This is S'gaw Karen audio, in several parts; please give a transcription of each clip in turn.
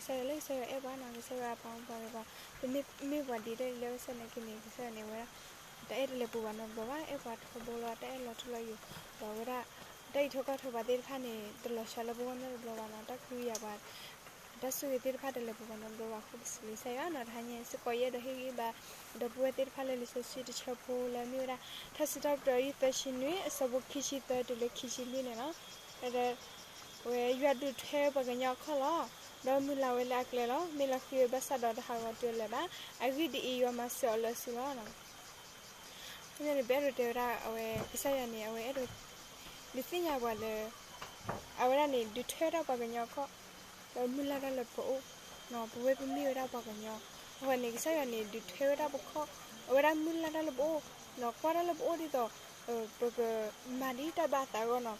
ကစၢ်ယွၤလၢကစၢ်ယွၤအဲၣ်ပှၤနီၤ, ကစၢ်ယွၤအပာ်မူပှၤဂ့ၤပှၤ, ပမ့ၢ်မ့ၢ်ပှၤဒ်လဲၣ်ဒ်လဲၣ်ဘၣ်ဆၣ်သနာ်က့န့ၣ် ကစၢ်ယွၤန့ၣ် အဝဲဒၣ် တၢ်အဲၣ်တလဲၤပူၤဘၣ်နီတဘျီဘၣ်, အဲၣ်ပှၤထီဘိလီၤ, တၢ်အဲၣ်လီၤထူလီၤယိာ်, ဒီးအဝဲဒၣ် တၢ်အံးထွဲကွၢ်ထွဲပှၤသ့ၣ်တဖၣ်န့ၣ် တလီၤစှၤလၢပဂီၢ်နီတဘျီဘၣ်နီၤ, တၢ်ခွဲးယာ်ပှၤ တၢ်ဆိၣ်ဂ့ၤသ့ၣ်တဖၣ်တလဲၤပူၤဘၣ်နီတဘျီဘၣ်အဃိ ပစံးဘျုးကစၢ်ယွၤနီၤ. တဟါညါအံၤစ့ၢ်ကီး ယအဲၣ်ဒိးဟ့ၣ်ဂံၢ်ဘါ ဒီပုၢ်ဝဲၢ်သ့ၣ်တဖၣ်လၢလံာ်စီဆှံတဆၢဖိလၢအမ့ၢ်ဝဲဒၣ် ထါစံးထီၣ်ပတြၢၤ အဆၢဒိၣ်သၢဆံနွံ အဆၢဖိခံဆံသၢတုၤလၢခံဆံလွံၢ်န့ၣ်လီၤ. ဝဲယွၤဒုးထွဲပှၤကညီအခီၣ်လီၤ, ဒီးမုၢ်လၢ်ဝဲလၢအကျဲလီၤ. မ့ၢ်လီၤဃံၤဝဲဘၣ်ဆၣ်ဒီးတဟးဂီၤတုၤအလၢၤဘၣ်. အဂ့ၢ်ဒ်အံၤ, ယွၤမၤစၢၤအီၤလၢအစုလီၤ. ဖဲန့ၣ်န့ၣ် ပအဲၣ်ဒိးတဲဝဲဒၣ် အဝဲကစၢ်ယွၤန့ၣ် အဝဲအဲၣ်ဒိး ဒုးသ့ၣ်ညါပှၤလၢ အဝဲဒၣ်န့ၣ် ဒုးထွဲဝဲဒၣ်ပှၤကညီအခီၣ်, ဒီးမုၢ်လၢ်တၢ်လၢပအိၣ်, ပဝဲပမ့ၢ်ဝဲဒၣ်ပှၤကညီ, အဃိန့ၣ် ကစၢ်ယွၤန့ၣ် ဒုးထွဲဝဲဒၣ်ပခီၣ်, အဝဲဒၣ်မုၢ်လၢ်တၢ်လၢပအိၣ်, ကွၢ်တၢ်လၢပအိၣ်ဒ်သိး ပကမၤဒ်တၢ်ဘၣ်အသးအဂီၢ်နီၤ.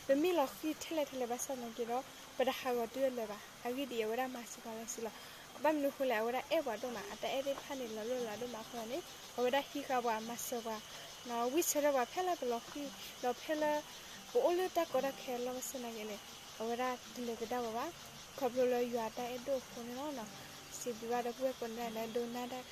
ပမ့ၢ်လီၤဃံၤထဲလဲၣ်ထဲလဲၣ်ဘၣ်ဆၣ်သနာ်က့ဒီး ပတဟးဂီၤတုၤအလၢၤဘၣ်. အဂ့ၢ်ဒ်အံၤ အဝဲဒၣ်မၤစၢၤပှၤလၢစုလီၤ. ဘၣ်မနုၤအဃိလဲၣ်, အဝဲဒၣ်အဲၣ်ပှၤဒိၣ်မး, အတၢ်အဲၣ်သ့ၣ်တဖၣ်န့ၣ် လီၤလိၢ်လီၤဒိၣ်မးအဃိန့ၣ် အဝဲဒၣ်ဟံးဃာ်ပှၤ မၤစၢၤပှၤ, ဝံၢ်ဆၢထၢၣ်ပှၤဖဲလၢပလီၤဃံၤ, ဒီးဖဲလၢ ပအိၣ်လၢတၢ်ကီတၢ်ခဲအလီၢ်ဘၣ်ဆၣ်သနာ်က့န့ၣ် အဝဲဒၣ်တလဲၤကဒါပှၤဘၣ်, ခီဖျိလၢယွၤအတၢ်အဲၣ်ဒိၣ်အဃိန့ၣ်လီၤ. စံးဘျုးဘၣ်ဒီပုၢ်ဝဲၢ်ကိးဂၤဒဲးလၢဒိကနၣ်တၢ်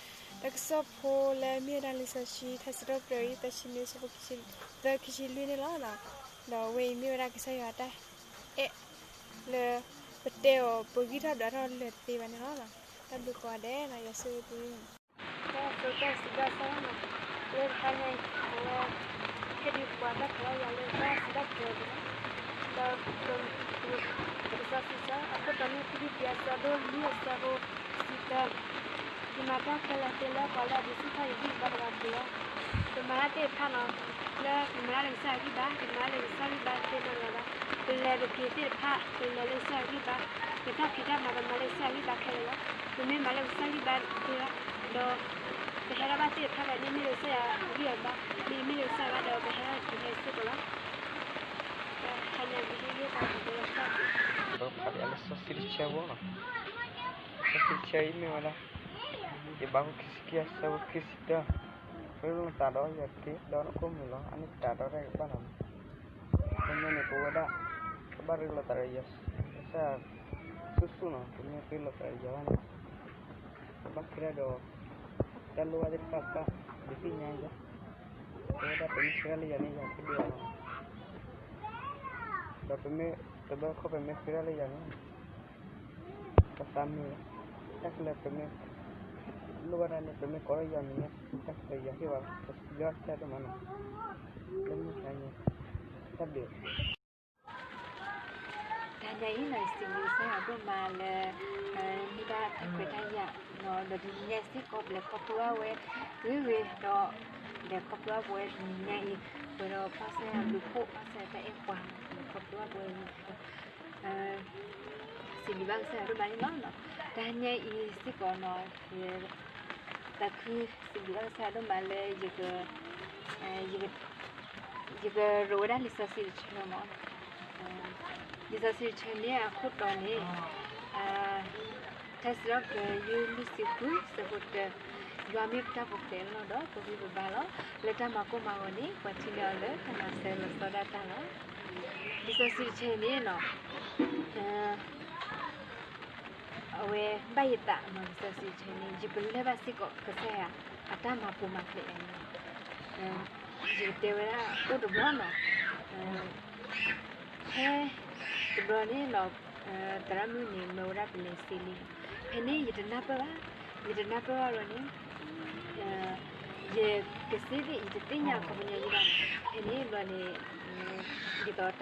တၢ်ကစီၣ်ဖိလၢမ့ၢ်ဝဲဒၣ်လံာ်စီဆှံ ထါစံးထီၣ်ပတြၢၤ အဆၢဒိၣ်သၢဆံနွံ အဆၢဖိခံဆံသၢ ခံဆံလွံၢ်န့ၣ်လီၤ. ဒီးအဝဲအံၤမ့ၢ်ဝဲဒၣ်ကစၢ်ယွၤအတၢ်အဲၣ်လၢ ပတဲအီၤ ပဂံၢ်ထီၣ်ဘျးထီၣ်လၢာ်တသ့ဘၣ်န့ၣ်လီၤ. တၢ်ဘျုးကိးဂၤဒဲးနီၤ, ယွၤဆိၣ်ဂ့ၤသု. တၢ်ဆိကတၢၢ်စံးဘျုးကစၢ်ယွၤနီၤ, လၢတဟါညါအံၤ အဝဲ ဟ့ၣ်ဒုးပှၤဘၣ်ဖျါယၤလၢ တၢ်စံးထီၣ်ပတြၢၤန့ၣ်, ဒီး လံာ်စီဆှံ အခိၣ်တီန့ၣ် ဖံလံးပံၤ အဆၢဒိၣ်လွံၢ် အဆၢဖိတဆံသၢ, ယမၤတၢ်ခဲလၢာ်သ့လၢပှၤလၢအဒုးဆူၣ်ထီၣ် ယဂံၢ်ဘါတဂၤအပူၤလီၤ. ပမၤတၢ်သ့ၣ်တဖၣ်နီၤ, လၢပမၤတၢ်လၢကစၢ်ယွၤအဂံၢ်ဘါ, ပမၤလၢကစၢ်ယွၤအဂံၢ်ဘါသ့နီတဂၤဘၣ်. ပလဲၤပက့ၤသ့ၣ်တဖၣ် ပလဲၤလၢကစၢ်ယွၤအဂံၢ်ဘါ, ပတၢ်ဖံးတၢ်မၤပမၤလၢကစၢ်ယွၤအဂံၢ်ဘါခဲလၢာ်လီၤ. ပမ့ၢ်မၤလၢကစၢ်ယွၤအဂံၢ်ဘါသ့လီၤ, ဒီး ပဟဲထီၣ်ဘၣ်သ့ၣ်တဖၣ်န့ၣ် မ့ၢ်လၢကစၢ်ယွၤအဂံၢ်အဘါ, မ့မ့ၢ်လၢကစၢ်ယွၤဘါဒီး ပဟဲထီၣ်က့ၤဟဲစ့ၢ်ကီးလီၤ. တဟါညါပဟ့ၣ်ဂံၢ်ဘါ ပကလီၤစၢ်က့ၤ ဒီးဖးလံာ်လံာ်စီဆှံတဆၢဖိနီၤ, လံာ်စီဆှံတဆၢအံၤမ့ၢ်ဝဲဒၣ် ယဘးခိၣ်ခံဆံခံ အဆၢဖိခံဆံတၢ, ရ့လိာ်နသးဒီးယွၤတက့ၢ်, ဒီးနခိၣ်မုာ်လီၤ. အန့ၣ်သတးဒီးတၢ်ကဘၣ်လီၤ. တမ့ၢ်န့ၣ် ပဝဲဒၣ် ကဘၣ်ရ့လိာ်သးဒီးယွၤ ကစၢ်ယွၤဆူၣ်ဆူၣ်နီၤ, ပမ့ၢ်ရ့လိာ်သးဒီးယွၤဘၣ်န့ၣ် ကဘၣ်ဃ့ဒၣ်ဒီး တၢ်လိၣ်ဘၣ်သ့ၣ်တဖၣ် ကဘၣ်ဒုးသ့ၣ်ညါယွၤ, ပဝဲဒၣ်ပမ့ၢ်ဃ့ဒၣ်လၢယွၤန့ၣ် ယွၤကဒုးအီၤလီၤ. ဒီးပမ့ၢ်တဘျီတခီၣ် ပမ့ၢ်ဃ့ဒၣ်လၢယွၤန့ၣ် ပသးမုာ်လီၤ. တၢ်ခဲလၢာ်ပမ့ၢ်လိၣ်ဘၣ်တၢ်န့ၣ် ပမ့ၢ်ကိးထီၣ်ယွၤအမံၤန့ၣ် တၢ်ခဲလၢာ်ယွၤဟ့ၣ်ဝဲ, ပစံးဘျုးကစၢ်ယွၤဒိၣ်မးနီၤ, လၢမုၢ်တဟါညါ တၢ်ဘျုး တဟါညါအံၤနီၤ ယစံးဘျုးကစၢ်ယွၤဒိၣ်မးလၢ မ့ၢ်ဒၣ်တၢ်ခွဲးတၢ်ယာ်နီၤ, ဒီးတနံၤညါအံၤစ့ၢ်ကီး ပလဲၤခီဖျိဘၣ်ဝဲဂ့ၤဂ့ၤဒီး လဲၤခီဖျိဘၣ်ပဝဲတနံၤညါအံၤ ပှဲၤဒီးပၢ်ကစၢ်ယွၤဘျုးဖှိၣ် ပၢ်ကစၢ်ယွၤတၢ်အဲၣ်ပှၤ လဲၤခီဖျိဘၣ်ပဝဲဂ့ၤဂ့ၤဒီး စံးဘျုးဘၣ်ကစၢ်ယွၤဒိၣ်မးန့ၣ်လီၤ. တဟါညါအံၤစ့ၢ်ကီးနီၤ ယ သးခုစံးဘျုးဘၣ်ကစၢ်ယွၤဒိၣ်မးလၢ ယက ယကရိးဝဲဒၣ်လံာ်စီဆှံတဆၢမး, လံာ်စီဆှံတဆၢန့ၣ်အခိၣ်တီန့ၣ် ထါစံးထီၣ်ပတြၢၤ ယုၢ်လွံၢ်ဆံဃု အဆၢဖိတၢ, ယွၤမ့ၢ်ပတၢ်ပူၤဖျဲးအလီၢ်ဒီး ပဂံၢ်ပဘါလီၤ. လၢတၢ်မၤကိၢ်မၤဂီၤန့ၣ် ပှၤထံၣ်န့ၢ်အီၤလၢတၢ်မၤစၢၤလီၤဆီဒၣ်တၢ်လီၤ. လံာ်စီဆှံတဆၢန့ၣ်နီၤ အဝဲဘၣ်ယသးနီၤ လံာ်စီဆှံတဆၢန့ၣ် ယကလၢၢ်ဘၣ်စ့ၢ်ကီး ကစၢ်ယွၤအတၢ်မၤပူၤမၤဖျဲးယၤန့ၣ် ယကတဲဝဲဒၣ်အိၣ်တဘျီနီၤ, ဖဲတဘျီန့ၣ်နီၤ သရၣ်မုၣ်န့ၣ် မၢဝဲဒၣ်ပလဲၤစ့လံ, ဖဲန့ၣ်ယတနၢ်ပၢၢ်ဘၣ်, ယတနၢ်ပၢၢ်ဘၣ်ဘျီန့ၣ် ယကစ့သ့ၣ် ယတသ့ၣ်ညါအခီပညီယဘၣ်, ဖဲန့ၣ်ဘျီန့ၣ် ဒ်သိ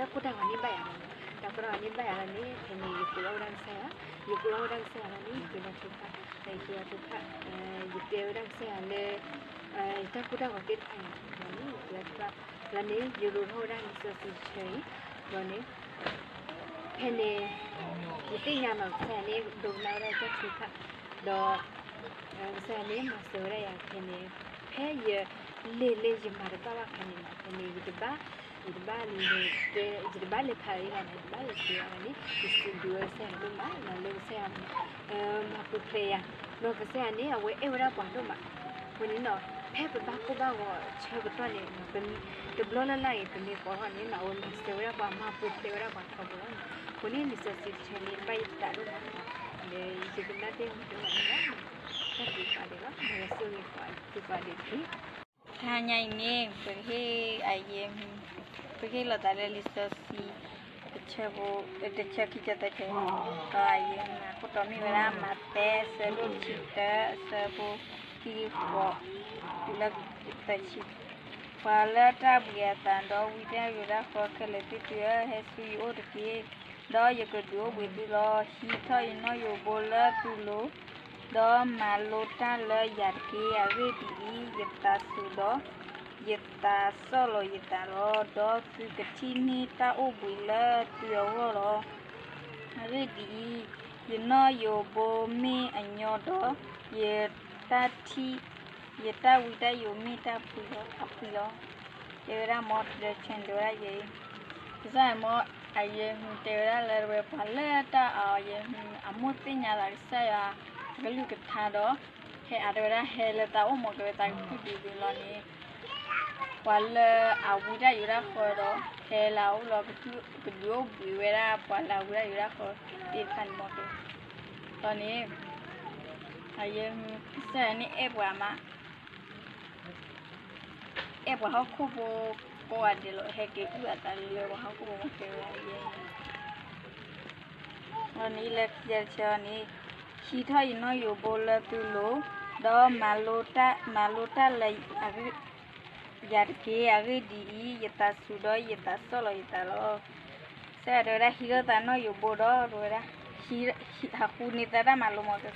းတၢ်ကိၢ်တၢ်ဂီၤန့ၢ်ဘၣ်ယၤလီၤ, တၢ်ကိၢ်တၢ်ဂီၤန့ၢ်ဘၣ်ယၤလီၤန့ၣ် ဖဲန့ၣ် ယကိးလီၤဝဲဒၣ်ကစၢ်ယွၤ, ယကိးလီၤဝဲဒၣ်ကစၢ်ယွၤလီၤန့ၣ် ယဃ့လီၤထုကဖၣ်, ယဃ့လီၤထုကဖၣ်, ယတဲဝဲဒၣ်ကစၢ်ယွၤလၢ ယတၢ်ကိၢ်တၢ်ဂီၤသ့ၣ်တဖၣ်န့ၣ် ယဃ့လီၤထုကဖၣ်, လီၤန့ၣ် ယရိးထီၣ်ဝဲဒၣ်လံာ်စီဆှံတဆၢအံၤ, လီၤန့ၣ် ဖဲန့ၣ် ယသ့ၣ်ညါနီၤ ကစၢ်ယွၤန့ၣ် ဒိကနၣ်ဝဲဒၣ်ယတၢ်ထုကဖၣ်, ဒီး ကစၢ်ယွၤန့ၣ် မၤစၢၤဝဲဒၣ်ယၤဖဲန့ၣ်, ဖဲယလဲၤလၢယမၤတဘၣ်ဘၣ်အခါန့ၣ်နီၤ ဖဲန့ၣ် ယတဘၣ် ယတဘၣ်လဲၤ ယတဘၣ်လဲၤဖးအံၤဘၣ်နီၤ ယတဘၣ်လဲၤစံးအီၤန့ၣ် ယစံးဘျုးဝဲကစၢ်ယွၤဒိၣ်မးနီၤ လၢကစၢ်ယွၤ မၤပူၤဖျဲးယၤ, နီၤကစၢ်ယွၤန့ၣ် အဝဲအဲၣ်ဝဲဒၣ်ပှၤဒိၣ်မး, အဃိန့ၣ်နီၤ ဖဲပဘၣ်ကိၢ်ဘၣ်ဂီၤဆၢကတီၢ်န့ၣ် တဘျီလၢ်လၢ်အံၤ ပမ့ၢ်ကိးထီၣ်န့ၣ်နီၤ အဝဲမၤစၢၤဝဲဒၣ်ပှၤ မၤပူၤဖျဲးဝဲဒၣ်ပှၤထီဘိလီၤ, အဃိန့ၣ် လံာ်စီဆှံတဆၢန့ၣ် ဘၣ်ယသးဒိၣ်မးနီၤ ယကနၣ်တ့ၢ်မူတဝဲန့ၣ်လီၤ. တၢ်ဘျုးပှၤဒဲးလီၤ, ယွၤဆိၣ်ဂ့ၤပှၤ, ဘျုးပှၤဒဲးတက့ၢ်. တဟါညါအံၤန့ၣ် ပဟ့ၣ်အယဲၢ်မုၢ်, ပဟ့ၣ်လိာ်သးလၢလံာ်စီဆှံ တဆၢဖိ, တဆၢခံဆၢသၢဆၢ, ဒီးအယဲၢ်မုၢ်အခိၣ်တီမ့ၢ်ဝဲဒၣ် မးသဲ အဆၢဒိၣ်တဆံတၢ အဆၢဖိခံဆံဃိး တုၤလၢသၢဆံ ပှၤလၢတၢ်ဘှံးအသးဒီးဝံတၢ်ယိးတၢ်ဃီခဲလၢာ်သ့ၣ်သုဧၢ, ဟဲဆူယအိၣ်တက့ၢ်, ဒီးယကဒုးအိၣ်ဘှံးသုလီၤ. ဟံးထီၣ်ယနီၣ်ယိးဘိလၢသုလိၤ, ဒီးမၤလိတၢ်လၢယၤတက့ၢ်. အဂ့ၢ်ဒ်အံၤ, ယသးစူၤဒီး ယသးစီၣ်လီၤယသးလီၤ. ဒီးသုကထံၣ်န့ၢ်တၢ်အိၣ်ဘှံးလၢသုအဂီၢ်လီၤ. အဂ့ၢ်ဒ်အံၤ, ယနီၣ်ယိးဘိမ့ၢ်အညီဒီး, ယတၢ်ထံၣ် ယတၢ်ဝံတၢ်ယိးမ့ၢ်တၢ်ဖှံလီၤ, အဖှံလီၤ. တဲဝဲဒၣ်မ်တဒၢဆၢန့ၣ် တဲဝဲဒၣ်ယဲ, ကစၢ်ယွၤမ်အယဲၢ်မုၢ်တဲဝဲဒၣ်လၢတဝဲ ပှၤလၢတၢ်အီၤအယဲၢ်မုၢ်အမိၢ်သ့ၣ်ညါလၢကစၢ်ယွၤအကလုၢ်ကထါဒီး, ဟဲအါတဲဝဲဒၣ်ဟဲလၢသးအိၣ်မ်ကဲဝဲသးကဖုၣ်ဒုးဒုးလီၤန့ၣ် ပှၤလၢအဝံတၢ်ယိးတၢ်ဃီဒီး ဟဲလၢအအိၣ်လီၤ ကဒုးအိၣ်ဘှံးဝဲဒၣ်ပှၤလၢအဝံတၢ်ယိးတၢ်ဃီသ့ၣ်တဖၣ်န့ၣ်မ်ကဲ, ဒီးန့ၣ် အယဲၢ်မုၢ်ကစၢ်ယွၤန့ၣ်အဲၣ်ပှၤမး, အဲၣ်ပှၤဟီၣ်ခိၣ်ဖိကိးဂၤဒဲးလီၤ. ဟဲက့ၤအုၣ်အသးလၢပှၤဟီၣ်ခိၣ်ဖိမ်ကဲဝဲဒၣ်ယဲၢ်မုၢ်, ဒီးန့ၣ်လၢခံဆၢတဆၢန့ၣ်, ဟံးထီၣ်ယနီၣ်ယိးဘိလၢသုလိၤ, ဒီးမၤလိတၢ်လၢ ယၤတက့ၢ်. အဂ့ၢ်ဒ်အံၤ, ယသးစူၤဒီးယသးစီၣ်လီၤယသးလီၤ. ကစၢ်ယွၤတဲဝဲဒၣ် ဟံးထီၣ်သးနီၣ်ယိးဘိဒီး တဲဝဲဒၣ်, ဟဲဃုန့ၢ်သးတၢ်မၤလိမ်ကဲ,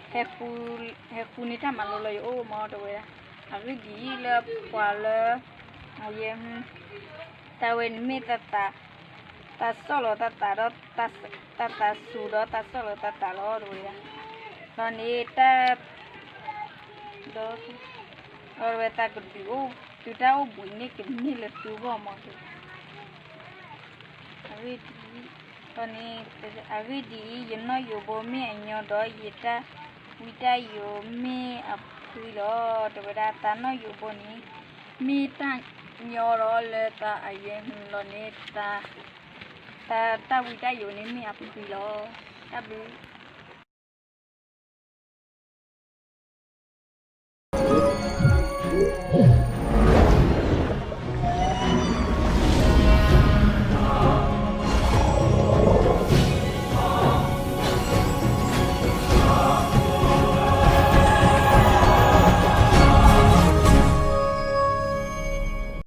ဟဲဃုန့ၢ်တၢ်မၤလိလၢယအိၣ်မ်တဲဝဲ, အဂ့ၢ်ဒ်အံၤလၢပှၤလၢ အယဲၢ်မုၢ် တၢ်ဝဲန့ၣ်မ့ၢ် သးစီၣ်လီၤသးသးဒီး, သးသးစူၤဒီးသးစီၣ်လီၤသးသးလီၤ တဲဝဲဒၣ်, ဒီးန့ၣ်တၢ် ဒီး ဒီးဝဲသးကဒုးအိၣ်, တုၤတၢ်အိၣ်ဘှံးန့ၣ်ကန့ၢ်လၢသုဂီၢ်မ်ကဲ, အဂ့ၢ်ဒ်အံၤ, ဒီးန့ၣ် အဂ့ၢ်ဒ်အံၤ, ယနီၣ်ယိးဘိမ့ၢ်အညီဒီး ယတၢ်ဝံတၢ်ယိးမ့ၢ်အဖှံလီၤ. တဲဝဲဒၣ် သးနီၣ်ယိးဘိန့ၣ် မ့ၢ်တၢ်ညီဒီးလၢသးအယဲၢ်မုၢ်လီၤန့ၣ်, တၢ်ဝံတၢ်ယိးန့ၣ်မ့ၢ်အဖှံလီၤ. တၢ်ဘျုး